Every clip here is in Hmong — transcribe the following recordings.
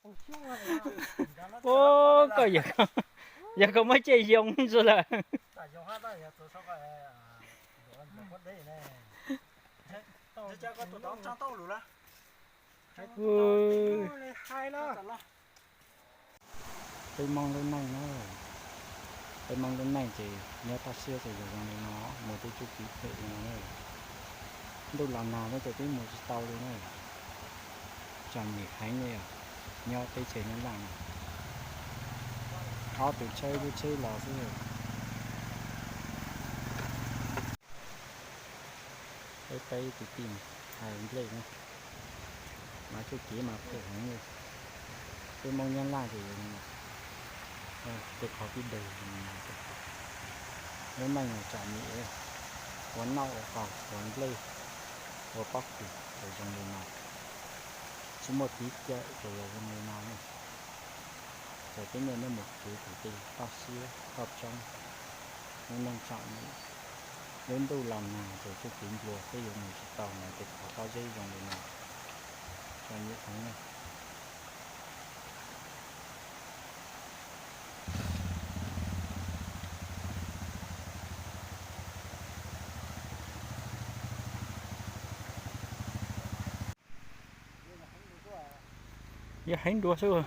Ub, koj yawg, yawg koj muab caj yoo ntsuag lawm. Peb Hmoob lub neej na, peb Hmoob lub neej ces nyob toj siab ces zoo li no, mus tej tsuj kev phem li no na. Ntuj los nag no ces peb mus tsis tau li na. Txom nyem heev li os, nyob teb chaws Nyab Laj no. Ob tug tsheb lub tsheb los xwb. Peb peb kwv tij hais nplej na, mas tsuj kev mas phem heev li. Peb Hmoob Nyab Laj ces tej qhov pib dawg, lub neej txom nyem, ua noj ua haus, ua nplej, ua pob kws ces zoo li no, tsis muaj tiv cawm ces yog zoo li no ne. Ces peb niaj hnub mus kev kwv tij toj siab toj roob, lub neej txom nyem, lub ntuj los nag ces tsuj kev ncua peb yuav mus tsis tau na, tej qhov pob zeb zoo li no, txom nyem heev na. Yog heev dua xwb.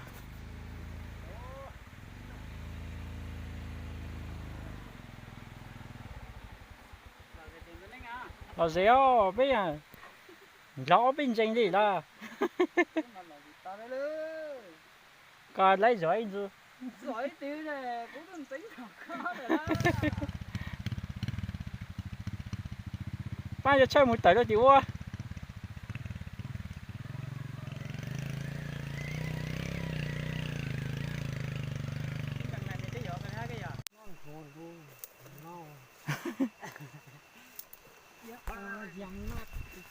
Los ze os, peb nrov peb ntseeg li lawm. Koj laib zog ib ntsis. Pab yuav tshawb mus tawm rau tim ua.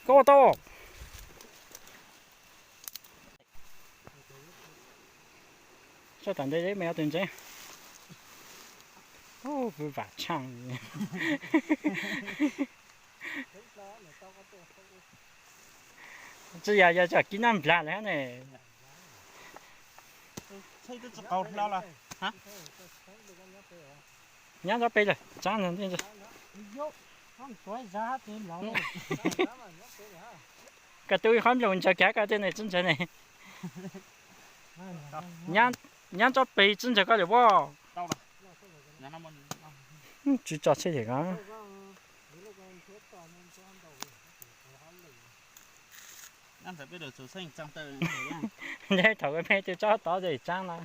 Koj tau. Sab tom ntej me ob tug ntseeb. Ub, vam tshaaj. Tsi yog, yog tsam kib nab nplag lawm hab ne. Nyab ntsob peb lawm, tsaab ntawd. Koj tub ib qhov nplooj ntsaws kiag koj tej ne, tsi ntsaws ne. Nyab ntsob peg tsi ntsaws koj lawm puab. Tsi tso tsheb li ko. Neb thaum me twb tsob tod tseem tsaab na.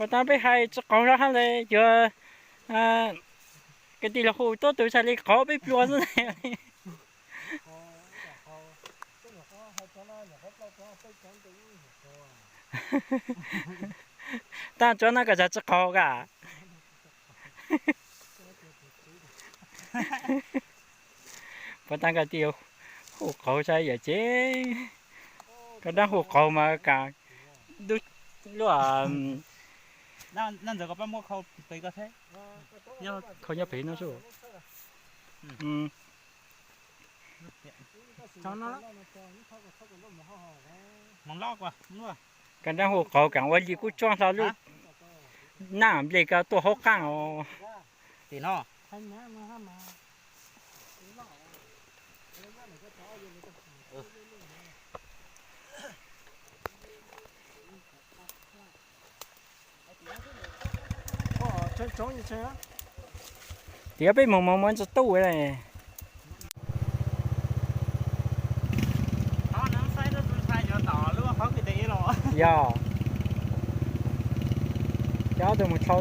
Puas tas peb hais tsi qaug zog hab le yuav kwv tij los hu tuab tug txhaj li qaug peb pluag xwb. Taag tsuav no koj txhaj tsi qaug ka. Puas tas koj tij hu qaug saib yawm ces koj dlaab hu qaug mas ka lub khau nyob pem no. Koj dlaab hu qaug kaam ua li kub tsuab hlo lub naj nplej ko tuaj hauv qaaj os. Tias peb moog moog moog tsi tuaj le. Yog, cov tug moog dlhau.